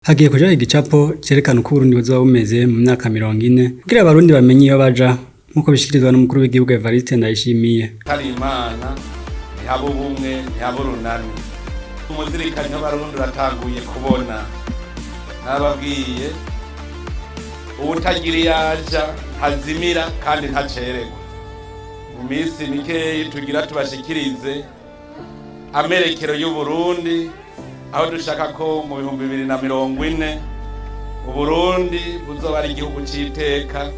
Hagiye kujaho igicapo cerekana uko Uburundi buzoba bumeze mu myaka 40 kugira abarundi bamenye iyo baja, nk'uko bishikirizwa n'umukuru w'igihugu Evariste Ndayishimiye. Hari Imana, ntihaba ubumwe, ntihaba urunani. Umuzirikanyi w'Abarundi uratanguye kubona. Nababwiye, uwutagira iyo aja ntazimira kandi ntacererwa. Mu minsi mikeyi tugira tubashikirize amerekero y'Uburundi, aho dushaka ko mu 2040 Uburundi buzoba ari igihugu c'iteka.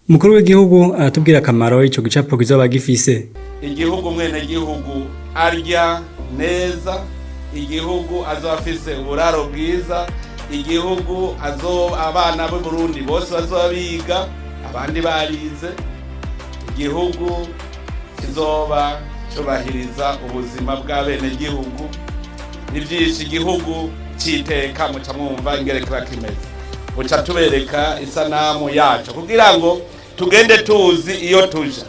Umukuru w'igihugu aratubwira akamaro ico gicapo kizoba gifise. Igihugu umwenegihugu arya neza, igihugu azoba afise uburaro bwiza, igihugu azo abana b'Uburundi bose bazoba biga, abandi barize, igihugu kizoba cubahiriza ubuzima bw'abenegihugu. Ni vyinshi, igihugu c'iteka. Muca mwumva ingere kiba kimeze, muca tubereka isanamu yaco kugira ngo tugende tuzi iyo tuja.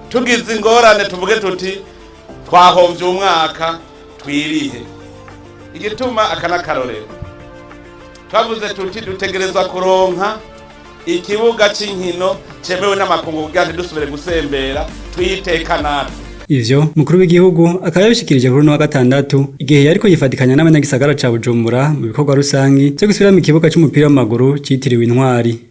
Tugize ingorane tuvuge tuti twahomvye umwaka, twirihe. Igituma aka n'akarorero, twavuze tuti dutegerezwa kuronka ikibuga c'inkino cemewe n'amakungu kugira ntidusubire gusembera, twiteka natwe. Ivyo umukuru w'igihugu akaba yabishikirije kuri uno wa gatandatu, igihe yariko yifatikanya n'abanyagisagara ca Bujumbura mu bikorwa rusangi vyo gusubiramwo ikibuga c'umupira w'amaguru citiriwe Intwari.